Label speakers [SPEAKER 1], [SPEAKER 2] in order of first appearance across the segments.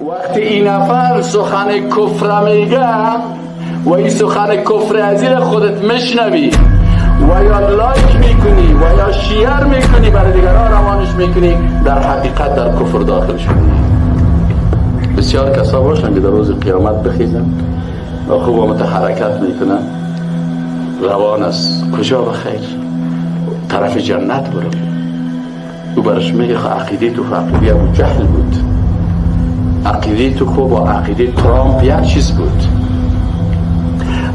[SPEAKER 1] وقتی این نفر سخن کفر میگه و این سخن کفر از خودت میشنوی و یا like میکنی و یا share میکنی، برای دیگران روانش میکنی، در حقیقت در کفر داخل شدی. بسیار کسا باشن که در روز قیامت بخیزن و خوب متحرکت میکنن، روان است کجا بخیر، طرف جنت برو. او برش میگه عقیده تو عقیده ابو جهل بود، عقیده تو خوب با عقیده ترامپ یک چیز بود،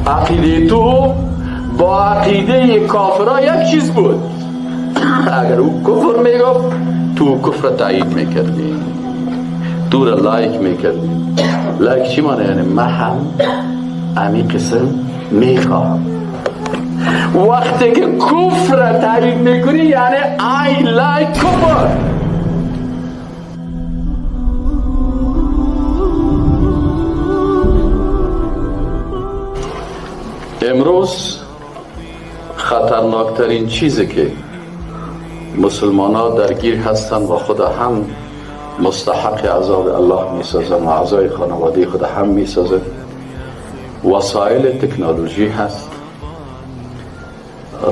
[SPEAKER 1] عقیده تو با عقیده کافرها یک چیز بود. اگر او کفر میگفت تو کفر تایید میکردی، تو را like میکردی. like چی معنی؟ یعنی من هم امی قسم میخواهم. وقتی که کفر تایید میکنی یعنی I like کفر. امروز خطرناکترین چیزی که مسلمان ها درگیر هستند و خود هم مستحق عذاب الله می سازند و اعضای خانواده خود هم می سازند، وسایل تکنولوژی هست،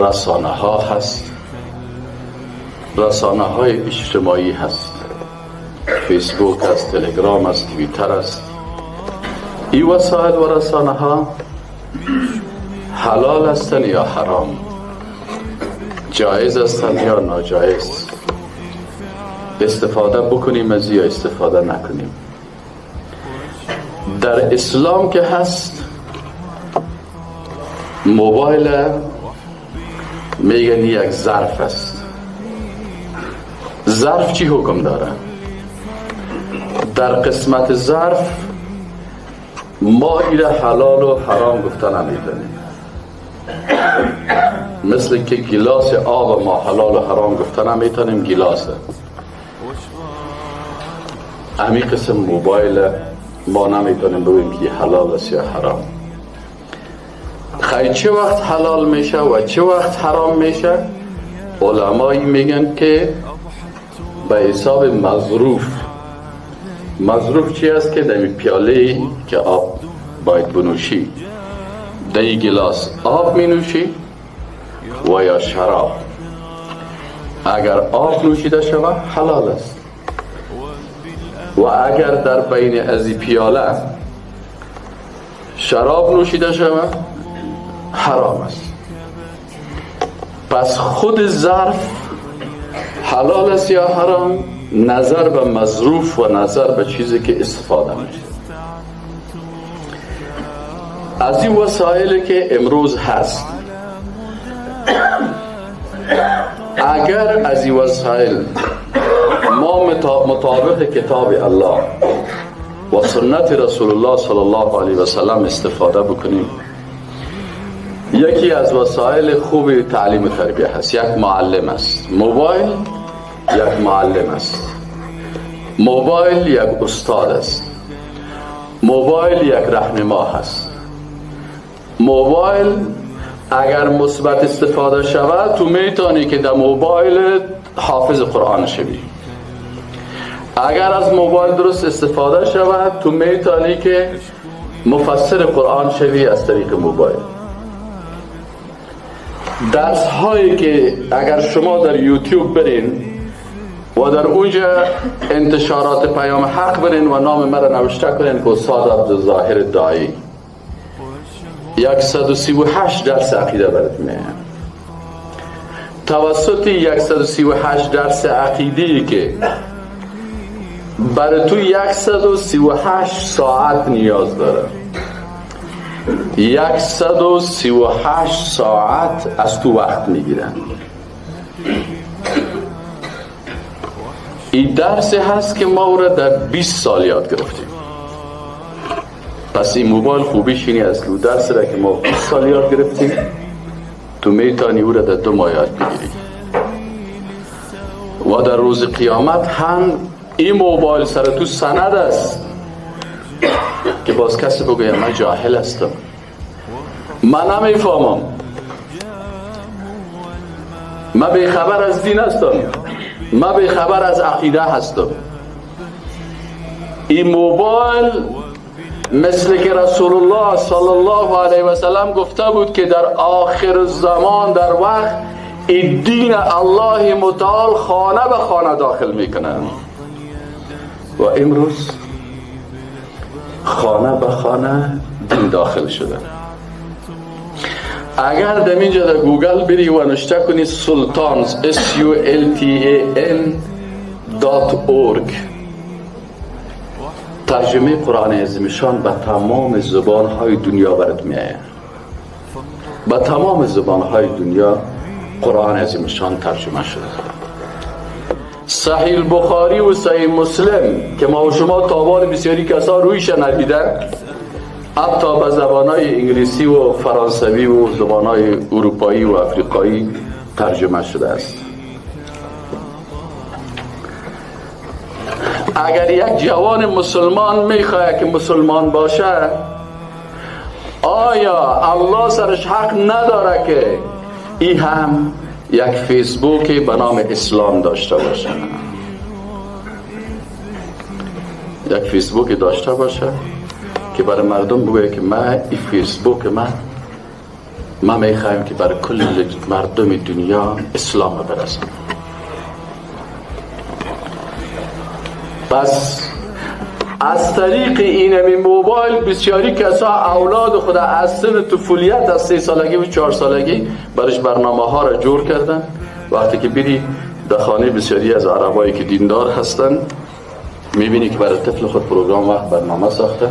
[SPEAKER 1] رسانه ها هست، رسانه های اجتماعی هست، فیسبوک هست، تلگرام هست، تویتر هست. این وسایل و رسانه ها حلال هستن یا حرام، جایز هستن یا ناجایز، استفاده بکنیم از یا استفاده نکنیم. در اسلام که هست موبایل میگن یک ظرف است. ظرف چی حکم داره؟ در قسمت ظرف ما ایره حلال و حرام گفته نمیتونیم، مثل که گیلاس آب ما حلال و حرام گفته نمیتونیم، گیلاسه. امی قسم موبایل ما نمیتونیم بگوییم که حلال است یا حرام. خیلی چه وقت حلال میشه و چه وقت حرام میشه؟ علمایی میگن که به حساب مظروف. مظروف چی است؟ که در پیاله که آب باید بنوشی، در گلاس آب می نوشی و یا شراب. اگر آب نوشیده شود حلال است، و اگر در بین از پیاله شراب نوشیده شود حرام است. پس خود ظرف حلال است یا حرام نظر به مظروف و نظر به چیزی که استفاده میشه. از این وسایلی که امروز هست، اگر از این وسایل ما مطابق کتاب الله و سنت رسول الله صلی الله علیه و سلم استفاده بکنیم، یکی از وسایل خوب تعلیم و تربیه هست. یک معلم است موبایل، یک معلم است موبایل، یک استاد است موبایل، یک راهنما هست موبایل. اگر مثبت استفاده شود تو میتونی که در موبایل حافظ قرآن شوی. اگر از موبایل درست استفاده شود تو میتونی که مفسر قرآن شوی از طریق موبایل. درس هایی که اگر شما در یوتیوب برین و در اونجا انتشارات پیام حق برین و نام مرا نوشته کنین که استاد عبدالظاهر داعی، 138 درس عقیده برات میاد. توسط 138 درس عقیده که برای تو 138 ساعت نیاز داره، 138 ساعت از تو وقت میگیرن. این درسی هست که ما او را در 20 سال یاد گرفتیم. پس این موبایل خوبیش اینی است که درسی را که ما 20 سال یاد گرفتیم تو میتونی او را در 2 ماه یاد بگیری. و در روز قیامت هم این موبایل سر تو سند است که باز کسی بگوید من جاهل هستم، من نمیفهمم، من بیخبر از دین هستم، من بیخبر از عقیده هستم. این موبایل مثل که رسول الله صلی الله علیه و سلم گفته بود که در آخر زمان در وقت این دین الله متعال خانه به خانه داخل میکنن و امروز خانه به خانه دین داخل شده. اگر در اینجا در گوگل بری و نشته کنی سلطان sultan.org ترجمه قرآن عظیمشان به تمام زبانهای دنیا برات میآید. به تمام زبانهای دنیا قرآن عظیمشان ترجمه شده. صحیح بخاری و صحیح مسلم که ما و شما تابان بسیاری کسا رویش ندیدن، حتی به زبانهای انگلیسی و فرانسوی و زبانهای اروپایی و افریقایی ترجمه شده است. اگر یک جوان مسلمان میخواد که مسلمان باشه، آیا الله سرش حق نداره که ای هم یک فیسبوک به نام اسلام داشته باشه؟ یک فیسبوک داشته باشه که برای مردم بگوید که من این فیسبوک من میخوایم که برای کل مردم دنیا اسلام برسم. پس از طریق اینمی موبایل بسیاری کسا اولاد خود از سن طفولیت، از 3 سالگی و 4 سالگی برش برنامه ها را جور کردن. وقتی که بری در خانه بسیاری از عربایی که دیندار هستن میبینی که برای طفل خود پروگرام وقت برنامه ساخته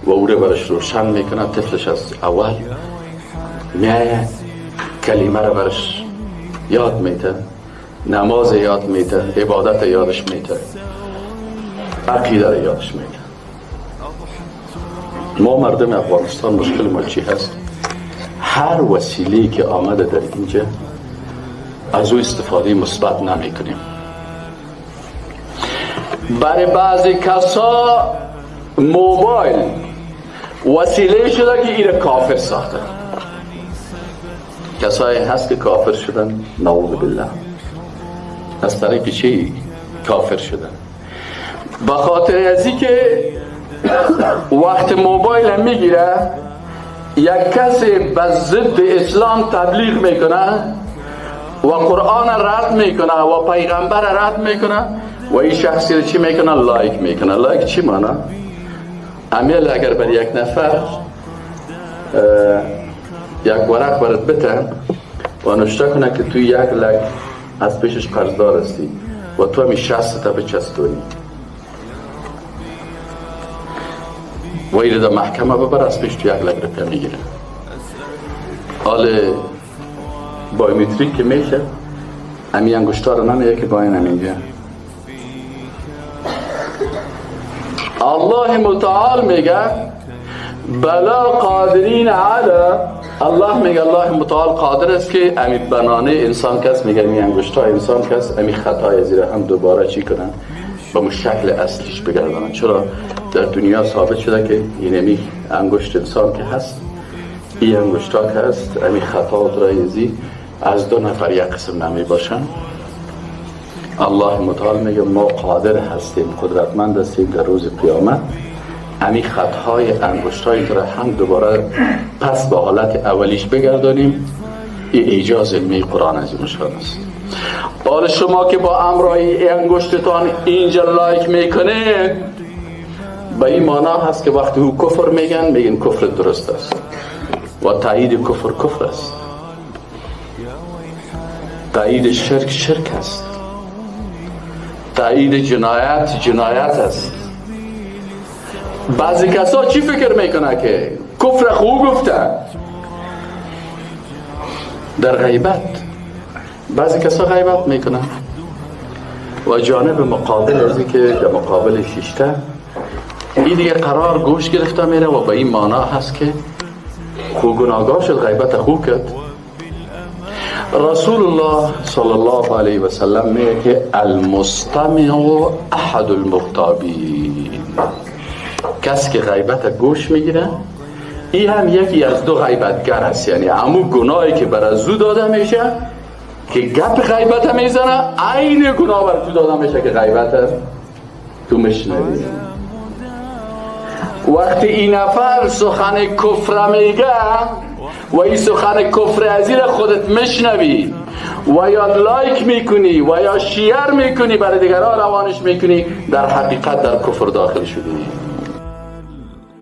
[SPEAKER 1] و او را برش روشن میکنه. طفلش از اول میایه کلمه را برش یاد میده، نماز یاد میده، عبادت یادش میده، عقیده را یادش میده. ما مردم افغانستان مشکل ما چی هست؟ هر وسیله‌ای که آمده در اینجا از او استفاده مثبت نمی کنیم. برای بعضی کسا موبایل وسیله شده که ایره کافر ساخته. کسایی هست که کافر شدن، نعوذ بالله، از طریق چی کافر شدن؟ به خاطر ازی که وقت موبایل میگیره یک کسی به ضد اسلام تبلیغ میکنه و قرآن رد میکنه و پیغمبر رد میکنه و این شخصی رو چی میکنه؟ like میکنه. like چی معنی؟ امیل اگر بر یک نفر یک ورق برات بتن و نوشته کنه که تو 1 لک از پیشش قرضدار هستی و تو همی 60 تا بچستونی و ایره در محکمه ببر، از پیش تو 1 لک روپیه میگیره. حال بایومتریک که میشه امی انگشتا رو نمیگه که باین نمیگه. الله متعال میگه بلا قادرین علی، الله میگه الله متعال قادر است که امی بنانه انسان کس، میگه امی انگشتا انسان کس، امی خطای زیر هم دوباره چی کنن؟ به شکل اصلیش بگردانن. چرا در دنیا ثابت شده که اینمی انگشت انسان که هست، این انگشتا که هست، امی خطا و از 2 نفر یک قسم نمی باشن. الله متعال میگه ما قادر هستیم، قدرتمند هستیم در روز قیامت امی خطهای انگشتای را هم دوباره پس به حالت اولیش بگردانیم. این ایجاز علمی قرآن عظیم الشان است. حال شما که با امرای انگشتتان اینجا like میکنه، به این معنا هست که وقتی او کفر میگن، میگن کفر درست است و تایید کفر کفر است، تایید شرک شرک است، تایید جنایت جنایت است. بعضی کسا چی فکر میکنه که کفر خوب گفته در غیبت. بعضی کسا غیبت میکنه و جانب مقابل ازی که در مقابل شیشته این دیگه قرار گوش گرفته میره و به این معنا هست که خو گناهگار شد، غیبت خوب کرد. رسول الله صلی الله علیه و سلم میگه که المستمع احد المغتابین، کسی که غیبت گوش میگیره این هم یکی از 2 غیبتگر است. یعنی همون گناهی که بر از او داده میشه که گپ غیبت میزنه، عین گناه بر تو داده میشه که غیبت تو میشنوی. وقتی این نفر سخن کفر میگه و این سخن کفر از خودت میشنوی و یا like میکنی و یا share میکنی، برای دیگران روانش میکنی، در حقیقت در کفر داخل شدی.